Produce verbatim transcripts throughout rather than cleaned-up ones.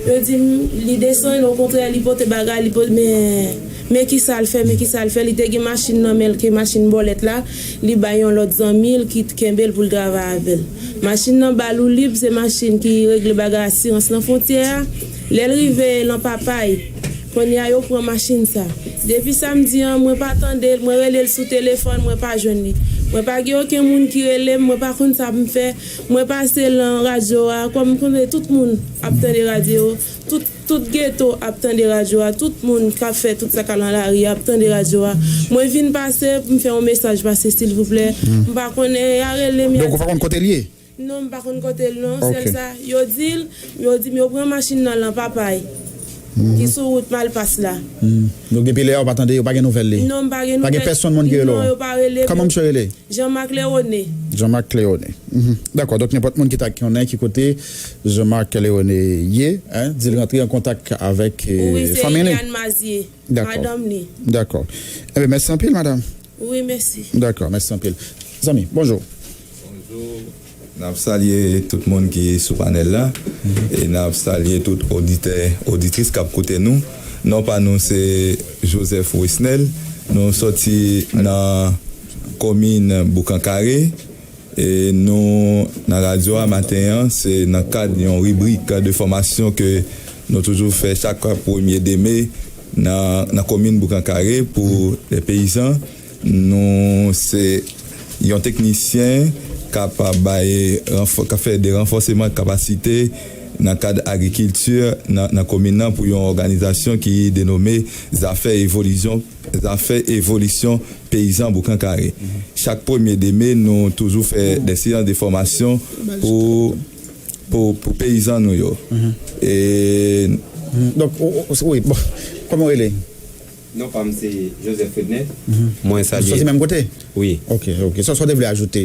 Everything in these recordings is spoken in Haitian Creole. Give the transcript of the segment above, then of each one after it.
Yo di m li desann, okontrè, li pote bagay, li pote, men, men ki sa l fè, men ki sa l fè. Li te gen machin nan men l, ke machin bòlèt la, li bay yon lòt zanmi l ki t- kenbe l pou l travay avè l. Machin nan ba l ou lib, se machin ki regle bagay asirans nan fwontyè a. Lè l rive nan Papay, kounye a yo pran machin sa. Depi samdi an, mwen pa tande l, mwen rele l sou telefòn, mwen pa jwenn li. Mwen pa gen okenn moun ki rele m, mwen pa konn sa pou m fè. Mwen pase lan radyo a, kòm m konnen tout moun ap tande radyo, tout, tout geto ap tande radyo a, tout moun k ap fè tout sa k al nan lari a ap tande radyo a. Mwen vin pase pou m fè yon mesaj pase, silvouplè. M pa konnen, y a rele m, y a Donk, ou pa konn kote l ye? Non, m pa konn kote l, non. Ok. Sèl sa, yo di l, yo di m yo pran machin nan lan Papay, ki sou wout Malpas la. Hmm. Donk, depi lè a, ou pa tande, ou pa gen nouvèl li? Non, m pa gen nouvèl. Pa gen pèsonn moun ki rele w? Non, yo pa rele m. Kòman misye rele? Jean-Marc Leone. Jean-Marc Leone. Mhm. Dakò, donk nenpòt moun ki ta konnen ki kote Jean-Marc Leone ye, hein, di l rantre an kontak avèk, eh, fanmi li. Wi, se Eliane Mazier, madanm li. Dakò. Enben, mèsi anpil, madanm. Wi, mèsi. Dakò, mèsi anpil. Zanmi, bonjou. Bonjou. N ap salye tout moun ki sou panèl la. E n ap salye tout oditè, oditris k ap koute nou. Non pa nou se Joseph Wesnel. Nou sòti nan komin Boukankare. E nou nan radyo a maten an, se nan kad yon ribrik de fòmasyon ke nou toujou fè chak premye de me nan, nan komin Boukankare pou lè peyizan. Nou se yon teknisyen k ap bay ranfò-, k ap fè de ranfòseman kapasite nan kad agrikilti nan, nan komin nan pou yon òganizasyon ki denome Zafè Evolisyon, Zafè Evolisyon Peyizan Boukankare. Chak premye de me, nou toujou fè de seyans de fòmasyon pou, pou, pou peyizan nou yo. E Mhm. Donk, o, o, wi, bon, kòman w rele? Non pa m se Joseph Frednet. Mhm. Mwen salye. Sòti menm kote? Wi. Ok, ok. Sa, sa w te vle ajoute?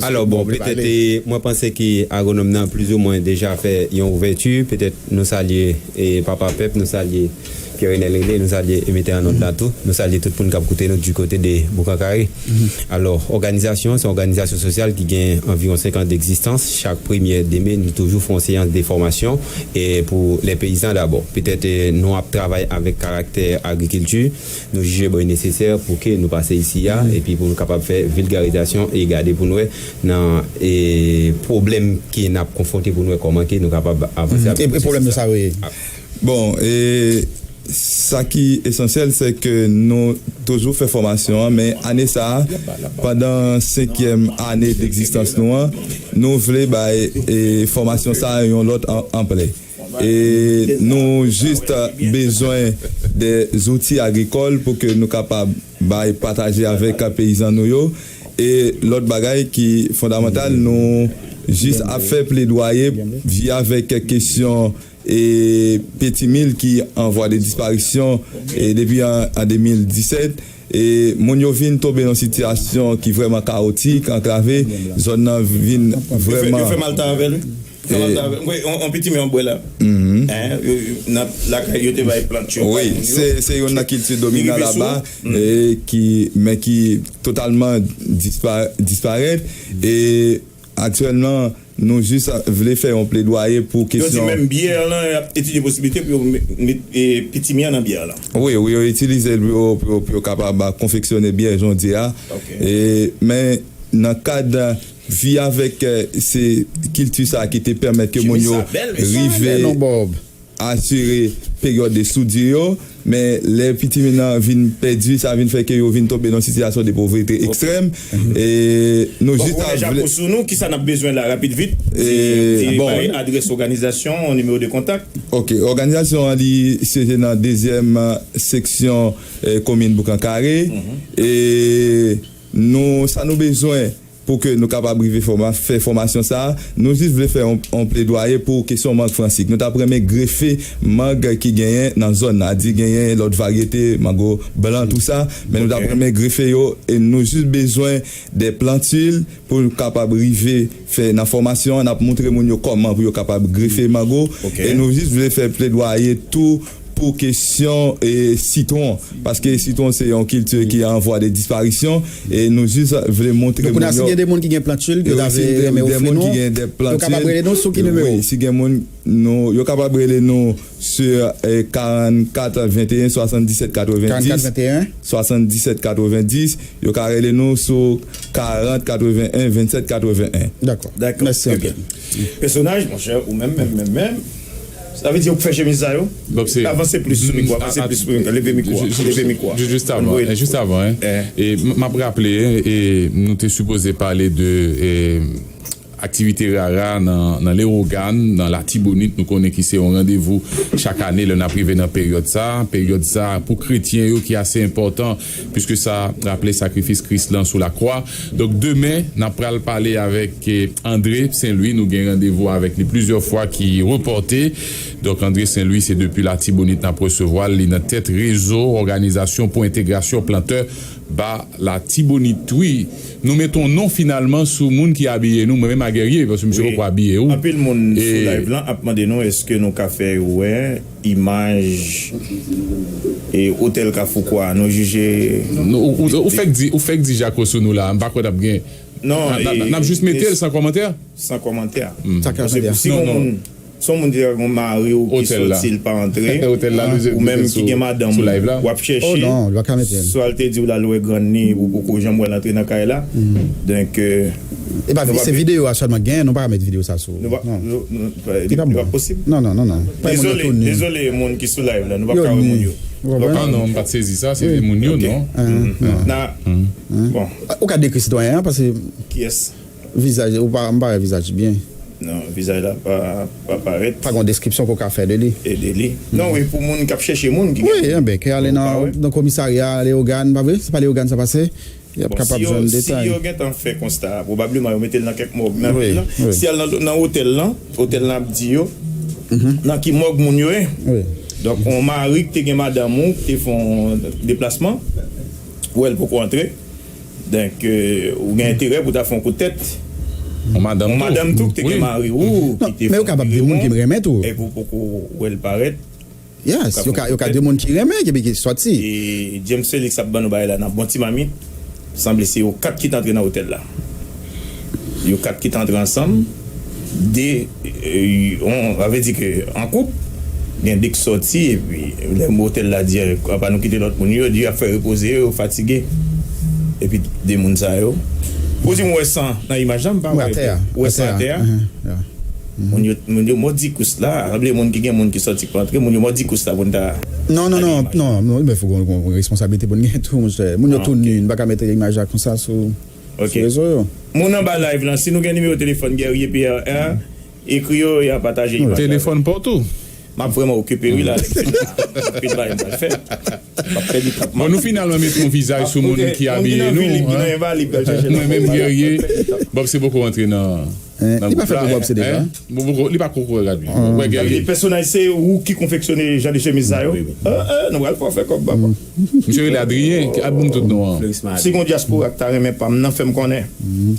Alò, bon, petèt, e, mwen panse ke agwonòm nan plizoumwen deja fè yon ouvèti. Petèt, nou salye, e, Papa Pèp, nou salye Pierre Renel Rene, nou salye emetè an nòt la tou. Nou salye tout moun k ap koute nou du kote de Boukankare. Mhm. Alò, òganizasyon an, se yon òganizasyon sosyal ki gen anviwon senk an degzistans. Chak premye de me, nou toujou fè yon seyans de fòmasyon, e, pou lè peyizan dabò. Petèt, e, nou ap travay avèk karaktè agrikilti. Nou jije bon e nesesè pou ke nou pase isi a, epi pou nou kapab fè vilgarizasyon e gade pou nou wè nan, e, pwoblèm ke n ap konfwonte pou nou wè kòman ke nou kapab avanse avèk pwosesis sa. E, e pwoblèm nou sa yo ye? Bon, e, sa ki esansyèl, se ke nou toujou fè fòmasyon an, men ane sa a, pandan senkyèm ane degzistans nou an, nou vle bay, e, fòmasyon sa a yon lòt an-, anplè. E nou jis bezwen de zouti agrikòl pou ke nou kapab bay pataje avèk peyizan nou yo. E lòt bagay ki fondamantal, nou jis ap fè pledwaye vye avèk kesyon e Petit Mille ki an vwa de disparisyon e depi an, an de mil disèt. E moun yo vin tonbe nan sitiyasyon ki vrèman kawotik, antrave, zòn nan vin vrèman. Yo fè, yo fè malta avè l, wi. Fè malta avè l. Wi, on, on Petit Mille an bwè la. Hein, yo, yo, nan lakay, yo te bay plant yo, wi, bay moun yo. Se, se youn nan kilti dominan laba, e ki, men ki totalman dispa-, disparèt. E aktyèlman, nou jis vle fè yon pledwaye pou kesyon. Yo di menm byè lan, y ap etidye posiblite pou yo met, met, e, pitimi an nan byè lan. Wi, wi, yo itilize l pou yo, pou yo, pou yo kapab konfeksyone byè, jan w di a. Ok. E, men nan kad vi avèk, e, se kilti sa ki te pèmèt ke moun yo rive asire peryòd de soudyo yo, men lè pitimi an vin pèdi, sa vin fè ke yo vin tonbe nan sitiyasyon de povrete ekstrèm. E nou jis ap vle. Bon, kounye a chapo sou nou, kisa n ap bezwen la, rapid vit? Di, di bay adrès òganizasyon, nimewo de kontak. Ok, òganizasyon an, li siyeje nan dezyèm, e, seksyon, e, komin Boukankare. E nou, sa nou bezwen, pou ke nou kapab rive fòma-, fè fòmasyon sa a, nou jis vle fè yon, yon pledwaye pou kesyon mang fransik. Nou t ap renmen grefe mang ki genyen nan zòn nan. A di genyen lòt varyete, mango blan, tou sa, men nou t ap renmen grefe yo, e nou jis bezwen de plantil pou nou kapab rive fè nan fòmasyon an, n ap montre moun yo kòman pou yo kapab grefe mango. E nou jis vle fè pledwaye tou pou kesyon e sitwon, paske sitwon se yon kilti ki an vwa de disparisyon, e nou jis vle montre moun yo. Donk, kounye a, si gen de moun ki gen plant chil, yo ta vle renmen ofri nou, yo kapab rele nou sou ki nimewo? Wi, si gen moun, nou, yo kapab rele nou sou, eh, karannkat venteyen swasanndisèt katrevenndis. Karannkat venteyen? Swasanndisèt katrevenndis. Yo ka rele nou sou karant katreven en vennsèt katreven en. Dakò. Dakò. Mèsi anpil. Pèsonaj, monchè, ou menm, menm, menm, menm. Sa vle di ou k fè chemiz sa yo? Avanse plis sou mikwo, avanse plis sou mikwo, leve mikwo a, leve mikwo a. Jis avan, jis avan, e, m ap raple, e, nou te sipoze pale de, e, aktivite rara nan, nan Lewogàn, nan Latibonit, nou konnen ki se yon randevou chak ane lè n ap rive nan peryòd sa. Peryòd sa, pou kretyen yo, ki ase enpòtan, piske sa raple sakrifis Kris lan sou lakwa. Donk, demen, n ap pral pale avèk, eh, André Saint-Louis. Nou gen randevou avèk li plizyè fwa ki repòte. Donk, André Saint-Louis, se depi Latibonit n ap resevwa l. Li nan tèt rezo òganizasyon pou entegrasyon plantè ba Latibonit. Wi, nou mete yon non finalman sou moun ki abiye nou. Mwen menm a Guerrier, paske misye poko abiye ou. Anpil moun sou live lan ap mande nou èske nou ka fè yo wè imaj e otèl Kafou Kwa. Nou jije. Ou, ou, ou fèk di, ou fèk di jako sou nou la, m pa kwè n ap gen. Non, n ap, n ap jis mete l san kòmantè. San kòmantè. Paske si yon moun, si yon moun te gen yon mari w ki sòti, l pa antre, ou menm ki gen madanm ou, w ap chèche, swa l te di w l al wè grann li, ou poko janm wè l antre nan kay la. Donk, eh, e pa se videyo a sèlman gen, nou pa ka met videyo sa sou. Nou pa, nou, nou, li pa posib. Non, non, non, non. Dezole, dezole, moun ki sou live la, nou pa ka wè moun yo. Non, non, m pa t sezi sa, se moun yo, non. Bon. Ou ka dekri sitwayen an, paske kiyès? Vizaj, ou pa, m pa wè vizaj byen. Non, vizaj la pa, pa parèt. Pa gen yon deskripsyon ke w ka fè de li. E de li. Non, wi, pou moun k ap chèche moun ki gen. Wi, enben, ke ale nan, nan komisarya Leyogàn, pa vre? Se pa Leyogàn sa pase? Y ap kapab jwenn detay. Si yo gentan fè konsta a, pwobableman yo mete l nan kèk mòg nan vil lan. Si y al nan, nan otèl lan, otèl lan ap di yo nan ki mòg moun yo ye. Donk, yon mari ki te gen madanm ou, ki te fè yon deplasman, ou wè l poko antre. Donk, eh, ou gen enterè pou ta fè yon kout tèt. Yon madanm tou ki te gen mari ou, ki te fè yon moun ki renmen tou. Epi ou poko wè l parèt. Yes, yo ka, yo ka de moun ki renmen, ki, ki sòti. E James Felix ap ban nou bagay la nan bon ti mamit. Sanble se yo kat ki t antre nan otèl la. Yo kat ki t antre ansanm. De, eh, on, sa vle di ke an koup, gen de k sòti, epi lè otèl la di, eh, apa nou kite lòt moun yo, di y ap fè repoze yo, yo fatige. Epi de moun sa yo. Ou di m wè san nan imaj la, m pa wè. Ou wè san atè a? Moun yo, moun yo mòdi kous la, sanble moun ki gen moun ki sòti k pa antre, moun yo mòdi kous la pou n ta. Non, non, non, non, non, men fòk gon, gon, gon responsablite pou n gen tou, monchè. Moun yo tou ni, n pa ka mete imaj la konsa sou, sou rezo yo. Moun anba live lan, si nou gen nimewo telefòn Guerrier Pierre a, ekri yo, y a pataje imaj la. Telefòn pa w tou. M ap vrèman okipe, wi, la. Anpil bagay m pral fè. M ap pèdi kap. Bon, nou finalman mete yon vizaj sou moun ki abiye nou, hein. Mwen menm Guerrier, Bob se poko antre nan, nan gwoup la, hein. Li pa fè pou Bob, se deja. Bon, bon, li pa ko koregrafye. Wè, Guerrier. Pèsonaj se ou ki konfeksyone jan de chemiz sa yo? Wi, wi. Eh, eh, nou pral fè kòb, papa. Misye rele Adrien, ki, al ban m tout non an. Si gon dyaspora k ta renmen pa m nan, fè m konnen.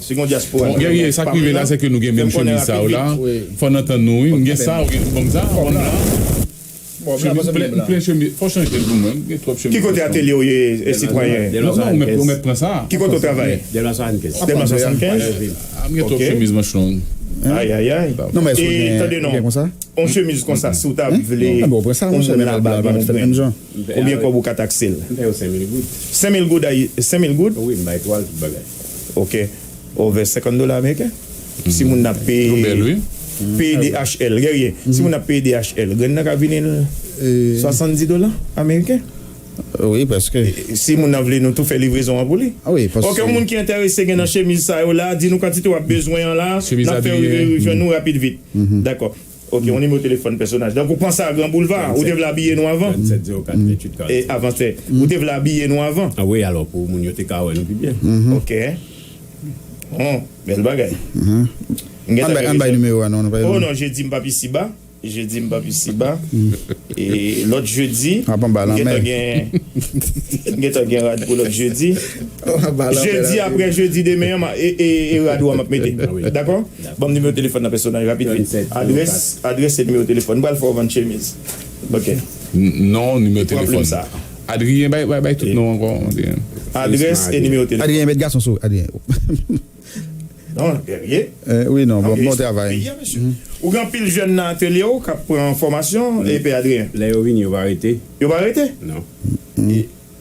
Si gon dyaspora k ta renmen pa m nan, fè m konnen rapid vit. Bon, Guerrier, sa k rive la, se ke nou gen menm chemiz sa yo la. Fò n antann nou, wi. M gen sa, ou gen, ban m sa, ban m la. Bon, m la, pase m la. Plen chemiz, fò chanje l pou mwen, m gen twòp chemiz. Ki kote atelye w ye, e sitwayen? Non, non, ou mèt, ou mèt pran sa. Ki kote w travay? Dèlma swasannkenz. Dèlma swasannkenz? Ah, m gen twòp chemiz manch long. Ay, ay, ay. Non, men èske ou gen, ou gen konsa? Yon chemiz konsa, si w ta vle yon moun laba ba w yon grenn, konbyen kòb ou ka takse l? M peye w senk mil goud. Senk mil goud, senk mil goud? Wi, m bay twal, tout bagay. Ok. Over senkant dola ameriken. Si moun nan peye, peye D H L, Guerrier, si moun nan peye D H L, grenn nan ka vini l swasanndis dola ameriken. Wi, paske si moun nan vle nou tou fè livrezon an pou li. Ok, yon moun ki enterese gen nan chemiz sa yo la, di nou kantite w ap bezwen an la, n ap fè rive jwenn nou rapid vit. Dakò. Ok, yon nimewo telefòn pèsonaj. Donk, ou pran sa a Gran Boulva, ou te vle abiye nou avan? Tranntsèt zewo kat venntuit karannsenk. E avan, se, ou te vle abiye nou avan? Ah wi, alò, pou moun yo te ka wè nou pi byen. Ok. Bon, bèl bagay. Ann bay, ann bay nimewo a, non, nou pa. Oh non, jedi m p ap isiba. Jedi m p ap isiba. E lòt jedi, m gentan gen, m gentan gen rad pou lòt jedi. Jedi apre jedi demen an, e, e, e rad ou a m ap mete. Dakò? Ban m nimewo telefòn nan pèsonaj rapid vit. Adrès, adrès e nimewo telefòn. M pral fè w vann chemiz. Ok. Non, nimewo telefòn. Adrien, bay, bay, bay tout non ankò. Adrès e nimewo telefòn. Adrien, met gason sou Adrien. Non, Guerrier. Eh, wi, non, bon, bon travay. Ou gen anpil jèn nan atelye w k ap pran fòmasyon, e Pè Adrien. Lè yo vini, yo pa rete. Yo pa rete? Non.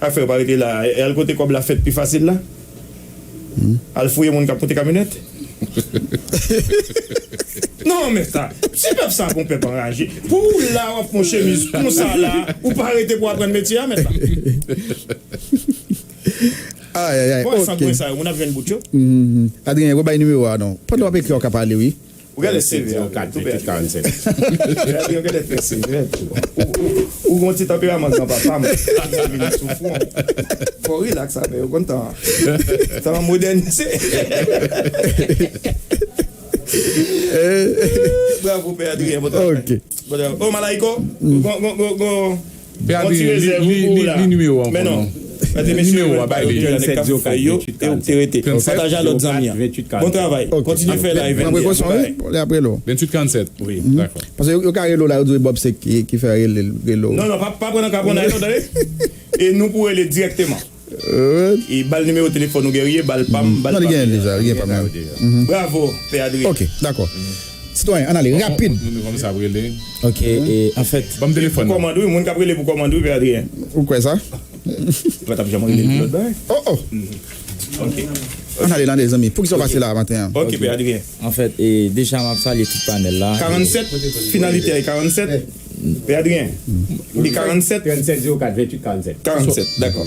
Afè yo pa rete la. E al kote kòb la fèt pi fasil la? Al fouye moun k ap monte kamyonèt? Non, men sa, si pèp sa gon pèp anraje, pou ou la w ap pran chemiz konsa la, ou pa rete pou aprann metye a, men sa. Ay, ay, ay, ok. San pwen sa yo, moun ap jwenn bout yo. Adrien, rebay nimewo a non. Pandan w ap ekri, w ka pale, wi. Ou gade seve a, tou pèdi. Ou gade trè sevè tou. Ou, ou, ou gon ti tanperaman granpapa m. Vin sou fwon. Fò rilaks avè yo, konn tan an. Tan an modènize. Bravo, Pè Adrien, bon travay. Ok. Bon travay. Oh, Malayiko, gon, gon, gon, gon, gon ti rezèv pou ou la. Li nimewo ankò. Men non. Gade mesye yo pa yo te nèg k ap fè yo, e ou te rete. Pataje a lòt zanmi an. Bon travay. Kontinye fè live. Pran prekosyon, wi, pou lè apre lo. Venntuit karannsèt. Wi, dakò. Paske yo, yo ka rele w la, yo di w e Bob se ki, ki fè rele, rele w. Non, non, pa, pa pran nan kapon nan yo, tande. E nou pou rele dirèkteman. E ba l nimewo telefòn ou, Guerrier, ba l pa m, ba l pa m. Non, li genyen deja, li genyen pa m nan. Bravo, Pè Adrien. Ok, dakò. Sitwayen, ann ale, rapid. Nou, nou, kòman sa ap rele? Ok, e, anfèt. Ban m telefòn nan. Pou kòmand, wi, moun k ap rele pou kòmand, wi, Pè Adrien. Ou kwè sa? Ou pa t ap janm rele pou lòt bagay? Oh, oh. Ok. Ann ale, ann ale, zanmi. Poukisa w pase la maten an? Ok, Pè Adrien. Anfèt, e, deja m ap salye tout panèl la. Karannsèt, finalite a e karannsèt. Pè Adrien, li karannsèt? Trannsèt zewo kat venntuit karannsèt. Karannsèt, dakò.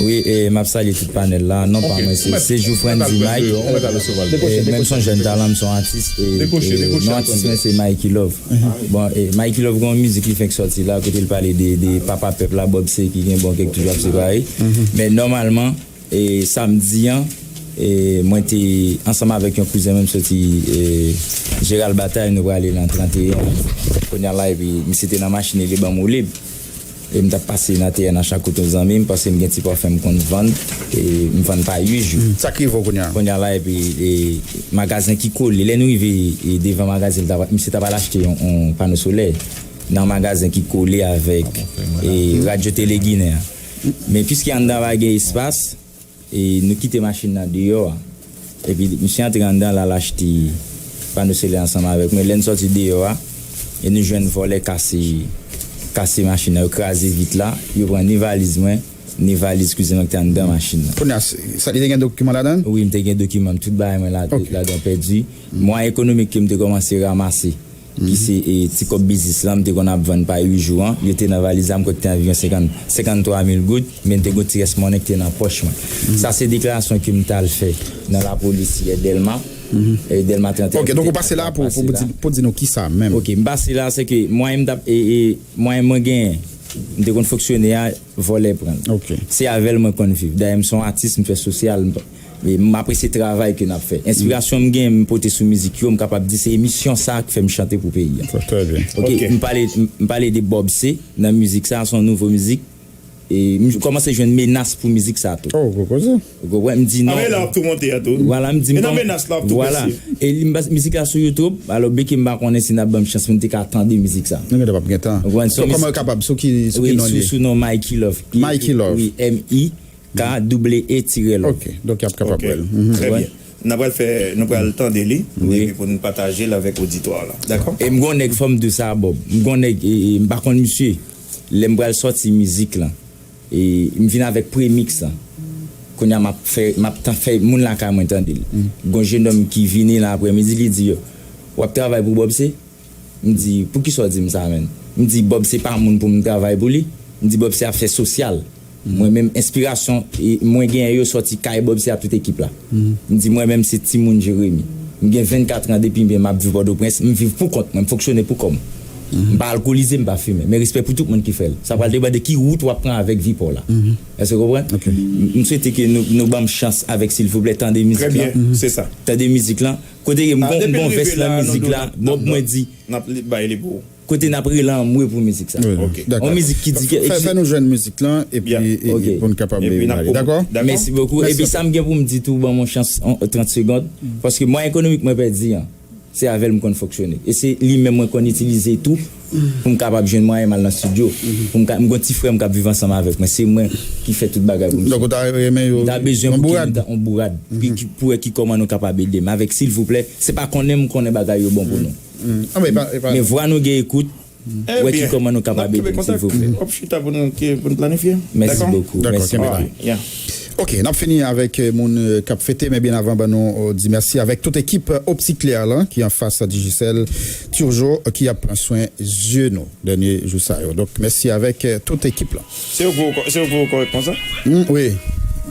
Wi, e, m ap salye tout panèl la. Non pa mwen, se Sejou Frandy Mike. E, men m se yon jèn talan, m se yon atis. E, e, non atis mwen, se Mikey Love. Bon, e, Mikey Love gen yon mizik li fenk sòti la, kote l pale de, de papa pèp la, Bob Sey, ki gen bon kè k toujou ap separe. Men nòmalman, e, samdi an, e, mwen te ansanm avèk yon kouzen mwen, m soti, e, Jeral Batay, nou prale nan tranteyen. Kounye a la, epi misye te nan machin, li te ban m woulib. E m t ap pase nan T N H akote yon zanmi m, paske m gen ti pafen m konn vann, e m vann pa uit jou. Sa k rive w kounye a? Kounye a la, epi, e, magazen ki kole, lè nou rive, e, devan magazen, li t ap, misye t ap al achte yon, yon pano solè nan magazen ki kole avèk, e, Radyo Tele Ginen an. Men piske anndan pa gen espas, e nou kite machin nan deyò a. Epi misye antre anndan, l al achte pano solè ansanm avèk mwen. Lè n sòti deyò a, e nou jwenn vòlè kase, kase machin nan, yo kraze vit la, yo pran ni valiz mwen, ni valiz kouzen mwen ki te anndan machin nan. Kounye a, sa, li te gen dokiman ladan l? Wi, m te gen dokiman m, tout bagay mwen la, ladan pèdi. Mwayen ekonomik ke m te kòmanse ranmase, ki se, e, ti kòb biznis lan, m te konn ap vann pa uit jou an, yo te nan valiz la, m kwè ki te anviwon senkant, senkanntwa mil goud, men te gon ti rès monnen ki te nan pòch mwen. Sa se deklarasyon ke m t al fè nan lapolis yè Dèlma, e, Dèlma tranteyen. Ok, donk ou pase la pou, pou, pou di, pou di nou kisa menm? Ok, m pase la, se ke mwayen m t ap, e, e, mwayen mwen genyen, m te konn fonksyone a, vòlè pran l. Se avè l mwen konn viv. Dayè, m se yon atis, m fè sosyal, m, e m apresye travay ke n ap fè. Enspirasyon m gen, m pote sou mizik yo, m kapab di se emisyon sa a k fè m chante pou peyi a. Trè byen. Ok, m pale, m, m pale de Bob C nan mizik sa a, se yon nouvo mizik. E m kòmanse jwenn menas pou mizik sa a tou. Oh, gwo koze. Ou konprann? M di non. Vwala, m di m kòm, vwala. E li, m pa, mizik la sou YouTube, alò, byen ke m pa konnen si n ap ban m chans pou m te ka tande mizik sa. Nou gentan p ap gen tan. Ou konprann? So, kòman yo kapab, sou ki, sou ki non li ye? Sou non Mikey Love. Mikey Love. Wi, M I K W E tire Love. Ok, donk y ap kapab wè l. Trè byen. N ap pral fè, nou pral tande li, epi pou nou pataje l avèk oditwa la. Dakò? E m gon nèg, fò m di sa, Bob. M gon nèg, e, e, m pa konn misye. Lè m pral sòti mizik lan, e m vin avèk premiks lan. Kounye a m ap fè, m ap tan fè moun lakay mwen tande l. Gon jennonm ki vini nan aprèmidi, li di, "Yo, w ap travay pou Bob C?" M di, "Poukisa w di m sa, menn?" M di, "Bob C pa moun pou m travay pou li." M di, "Bob C ap fè sosyal." Mwen menm, enspirasyon, e, mwen genyen yo sòti kay Bob C ak tout ekip la. M di, "Mwen menm, se timoun Jeremi. M gen vennkat an depi m, m ap viv Pòtoprens, m viv pou kont mwen, m fonksyone pou kò m. M pa alkolize, m pa fimen. Men respè pou tout moun ki fè l. Sa pral depann de ki wout w ap pran avèk vi pa w la." Èske w konprann? M, m swete ke nou, nou ban m chans avèk, silvouplè, tande mizik lan. Tande mizik lan. Kote m gon, m gon vès nan mizik la, Bob mwen di, kote n ap rele anmwe pou mizik sa. Yon mizik ki di ke, fè, fè nou jwenn mizik lan, epi, e, pou n kapab ale. Dakò? Mèsi bokou. Epi sa m gen pou m di tou, ban m yon chans, trant segond, paske mwayen ekonomik mwen pèdi an, se avè l m konn fonksyone. E se li menm mwen konn itilize tou pou m kapab jwenn mwayen m al nan estidyo. Pou m ka, m gon ti frè m k ap viv ansanm avèk mwen. Se mwen ki fè tout bagay pou misye. Donk, ou ta renmen yo, m ta bezwen yon pou ki bourad. M ta, yon bourad. Ki, ki, pou wè ki kòman nou kapab ede m avèk, silvouplè. Se pa konnen m konnen bagay yo bon pou nou. Men vwa nou gen ekout, wè ki kòman nou kapab ede m, silvouplè. N ap kenbe kontak. W ap chita pou nou, pou nou planifye. Mèsi bokou. Dakò, mèsi kenbe la. Ok, n ap fini avèk, euh, moun, euh, k ap fete, men byen avan, ban nou, euh, di mèsi avèk tout ekip, euh, Optik Klè lan ki anfas Digicel Turgeau, euh, ki ap pran swen zye nou dènye jou sa yo. Donk, mèsi avèk, euh, tout ekip lan. Se yo pou, se yo pou kòrèk konsa? Mm, wi,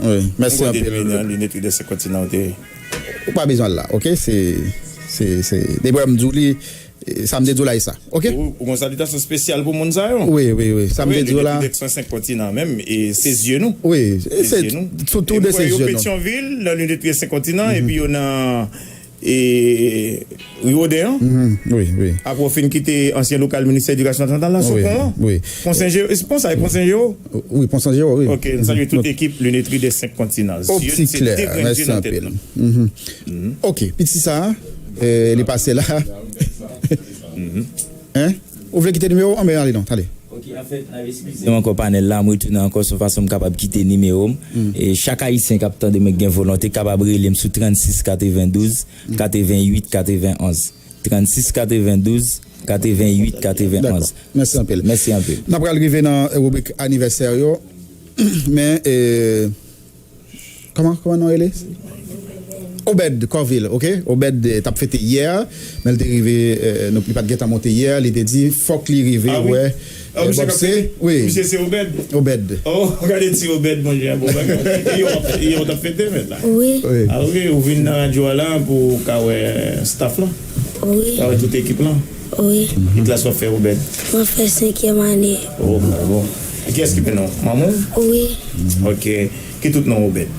wi. Mèsi anpil. Linetri de senk kontinan ou te. Ou pa bezwen al la, ok? Se, se, se, depi m di w li, e, sa m te di w la, e sa. Ok? Ou, ou gon salitasyon espesyal pou moun sa yo? Wi, wi, wi. Sa m te di w la. Wi, Linetri de senk kontinan menm, e se zye nou. Wi, se tou de se zye nou. Yo Petyonvil, nan Linetri de senk kontinan, epi yo nan, e, Riwoden an. Wi, wi. Apre w fin kite ansyen lokal Ministè Edikasyon Nasyonal la, sou pon an. Wi. Pon Sen Jero, se pon sa, e Pon Sen Jero? Wi, Pon Sen Jero, wi. Ok, n salye tout ekip Linetri de senk kontinan. Zye, se de grenn zye nan tèt nou. Ok, piti sa, eh, li pase la. Hein? Ou vle kite nimewo? Anben, ale non, ale. Ok, anfèt, n ap eskize m ankò panèl la, m retounen ankò sou fason m kapab kite nimewo m. E chak Ayisyen k ap tande mwen k gen volonte kapab rele m sou trannsis katrevendouz, katrevenwit, katrevenonz. Trannsis katrevendouz, katrevenwit, katrevenonz. Dakò. Mèsi anpil. Mèsi anpil. N ap pral rive nan, eh, ribrik anivèsè yo. Men, eh, Kòman, kòman non rele? Obed Corville, ok? Obed, eh, t ap fete yè, men l te rive, eh, nou, li pa t gentan monte yè, li te di fòk li rive wè, eh, Bob C. Wi. Misye se Obed? Obed. Oh, gade ti Obed, monchè, bon bagay. Yè w t ap fete, mèt la? Wi. Ah, ok, ou vin nan radyo a la pou w ka wè staff lan? Wi. Ka wè tout ekip lan? Wi. Ki klas w ap fè, Obed? Mwen fè senkyèm ane. Oh, bravo. E kiyès ki mennen w? Manman w? Wi. Ok. Ki tout non Obed?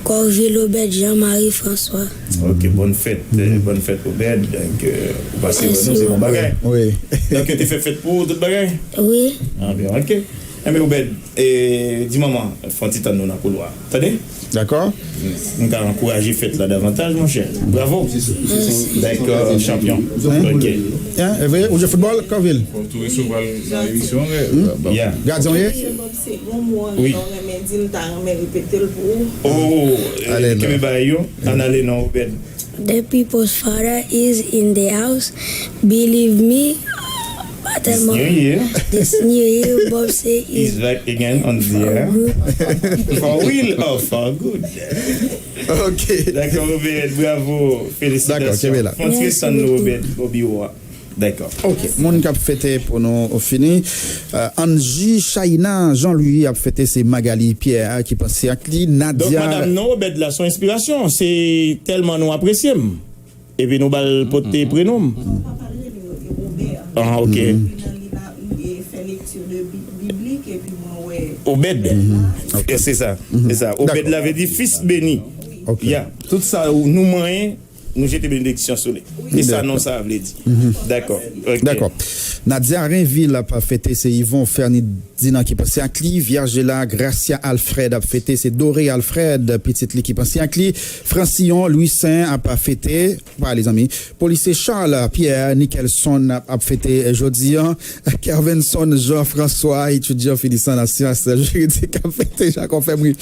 Corville Obed Jean Marie François. Ok, bòn fèt, eh, bòn fèt Obed. Donk, eh, ou pase wè nou, se bon bagay. Wi. Donk, yo te fè fèt pou ou, tout bagay? Wi. Ah, byen, ok. Enben, Obed, eh, di manman, fè yon ti tann nou nan koulwa. Tande? Dakò. M ka ankouraje fèt la davantaj, monchè. Bravo. Dakò, chanpyon. Ok. Hein, e vre, ou jwe foutbòl, Corville? Fò w tou resevwa l nan emisyon, wi. Yeah. Gadyen w ye? Mesye Bob, se gon mo an, wi, ou renmen di, m ta renmen repete l pou ou. Oh, eh, kenbe bagay yo. Ann ale non, Obed. The people's father is in the house. Believe me, pa tèlman. This new year, Bob say is back again on the air. For real or for good? Ok. Dakò, Obed, bravo. Felisitasyon. Dakò, kenbe la. Fon ti resann nou, Obed, Bobby Wa. Dakò. Ok, moun k ap fete pou nou fini. Euh, Angie Chayna Jean-Louis ap fete, se Magali Pierre ki panse ak li. Donk, Nadia, madanm non, Obed la, se yon enspirasyon. Se tèlman nou apresye m. Epi nou ba l pote prenon m. Ah, ok. Obed. Se sa. Se sa. Obed la vle di fis beni. Ok. Ya. Tout sa nou manyen, nou jete benediksyon sou li. E sa non sa vle di. Dakò. Ok. Dakò. Nadia Rainville ap fete, se Yvon Ferdinand ki panse ak li. Viergela Gracia Alfred ap fete, se Doré Alfred, pitit li, ki panse ak li. Francillon Louis Saint ap fete, pa lezanmi. Polisye Charles Pierre Nickelson ap, ap fete jodi an. Kervenson Jean François, etidyan finisan nan syans jiridik, ap fete, Jakò fè m ri.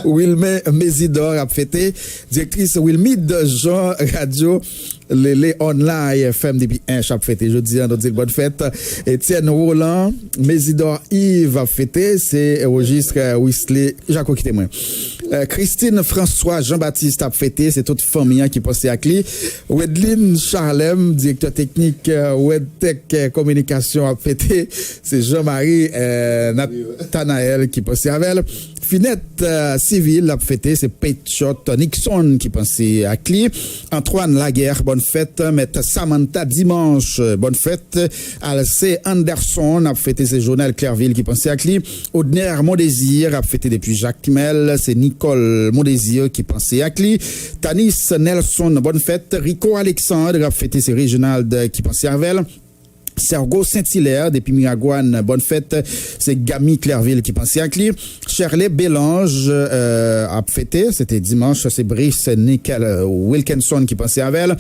Wilmen Mésidor ap fete. Direktris Wilmide Jean, radyo Lele Online F M depi Ench ap fete jodi an, nou di l bòn fèt. Etienne Roland, Mésidor Yves ap fete, se rejis, euh, Wisley Jako, kite mwen. Euh, Christine François Jean Baptiste ap fete, se tout fanmi an ki panse ak li. Wedlin Charlem, direktè teknik, euh, Wedtech, euh, Kominikasyon ap fete, se Jean Marie, euh, Nathanaël ki panse avè l. Finette, euh, Civil ap fete, se Petiot Nixon ki panse ak li. Antoine Laguerre, bòn fèt. Mèt Samantha Dimanche, bòn fèt. Alcé Anderson ap fete, se Jonel Clerville ki panse ak li. Odner Mondésir ap fete depi Jakmèl, se Nicole Mondésir ki panse ak li. Tanis Nelson, bòn fèt. Rico Alexandre ap fete, se Reginald ki panse avè l. Sergo Saint-Hilaire, depi Miragwàn, bòn fèt, se Gamy Clerville ki panse ak li. Sherley Belange, euh, ap fete, se te dimanch, se Brice Nickel, euh, Wilkinson ki panse avè l.